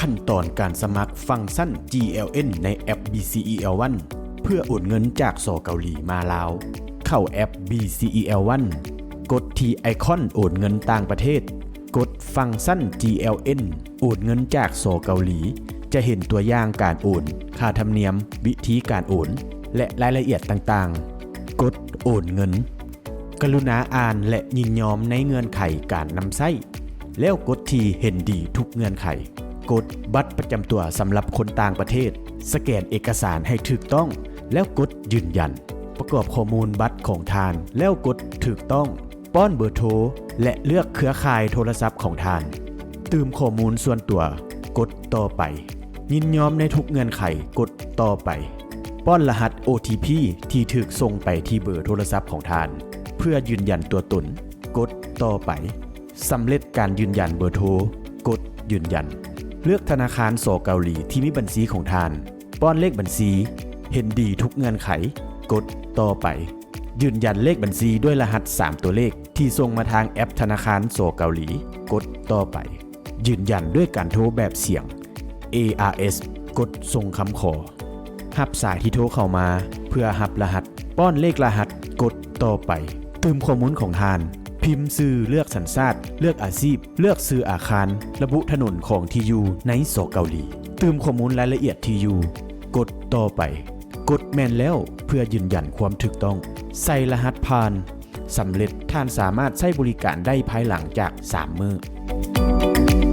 ຂັ້ນຕອນການສະໝັກຟັງຊັນ ຈີແອລເອັນ ໃນແອັບ ບີຊີອີແອລວັນ ເພື່ອໂອນເງິນຈາກ ສ ເກົາຫຼີ ມາລາວ. ເຂົ້າແອັບ ບີຊີອີແອລວັນ ກົດທີ່ໄອຄອນໂອນເງິນຕ່າງປະເທດ, ກົດຟັງຊັນ ຈີແອລເອັນ ໂອນເງິນຈາກ ສ ເກົາຫຼີ ຈະເຫັນຕົວຢ່າງການໂອນ, ຄ່າທຳນຽມ, ວິທີການໂອນ ແລະ ລາຍລະອຽດຕ່າງໆ. ກົດໂອນເງິນ. ກະລຸນາອ່ານ ແລະ ຍິນຍອມໃນເງື່ອນໄຂການນຳໃຊ້, ແລ້ວກົດທີ່ເຫັນດີທຸກເງື່ອນໄຂ. ກົດບັດປະຈຳຕົວສຳລັບຄົນຕ່າງປະເທດ. ສະແກນເອກະສານໃຫ້ຖືກຕ້ອງ ແລ້ວກົດຢືນຢັນ. ປະກອບຂໍ້ມູນບັດຂອງທ່ານ ແລ້ວກົດຖືກຕ້ອງ. ປ້ອນເບີໂທ ແລະ ເລືອກເຄືອຂ່າຍໂທລະສັບຂອງທ່ານ. ຕື່ມຂໍ້ມູນສ່ວນຕົວ, ກົດຕໍ່ໄປ. ຍິນຍອມໃນທຸກເງື່ອນໄຂ, ກົດຕໍ່ໄປ. ປ້ອນລະຫັດ ໂອທີພີ ທີ່ຖືກສົ່ງໄປທີ່ເບີໂທລະສັບຂອງທ່ານ ເພື່ອຢືນຢັນຕົວຕົນ, ກົດຕໍ່ໄປ. ສຳເລັດການຢືນຢັນເບີໂທ, ກົດຢືນຢັນ. ເລືອກທະນາຄານ ສ ເກົາຫຼີ ທີ່ມີບັນຊີຂອງທ່ານ. ປ້ອນເລກບັນຊີ, ເຫັນດີທຸກເງື່ອນໄຂ, ກົດຕໍ່ໄປ. ຢືນຢັນເລກບັນຊີດ້ວຍລະຫັດສາມຕົວເລກທີ່ສົ່ງມາທາງແອັບທະນາຄານ ສ ເກົາຫຼີ, ກົດຕໍ່ໄປ. ຢືນຢັນດ້ວຍການໂທແບບສຽງ ເອອາເອສ, ກົດສົ່ງຄຳຂໍ. ຮັບສາຍທີ່ໂທເຂົ້າມາເພື່ອຮັບລະຫັດ. ປ້ອນເລກລະຫັດ, ກົດຕໍ່ໄປ. ຕື່ມຂໍ້ມູນຂອງທ່ານ, ພິມຊື່, ເລືອກສັນຊາດ, ເລືອກອາຊີບ, ເລືອກຊື່ອາຄານ, ລະບຸຖະໜົນຂອງທີ່ຢູ່ໃນ ສ ເກົາຫຼີ. ຕື່ມຂໍ້ມູນລາຍລະອຽດທີ່ຢູ່, ກົດຕໍ່ໄປ. ກົດແມ່ນແລ້ວເພື່ອຢືນຢັນຄວາມຖືກຕ້ອງ. ໃສ່ລະຫັດຜ່ານ. ສຳເລັດ, ທ່ານສາມາດໃຊ້ບໍລິການໄດ້ພາຍຫຼັງຈາກສາມມື້.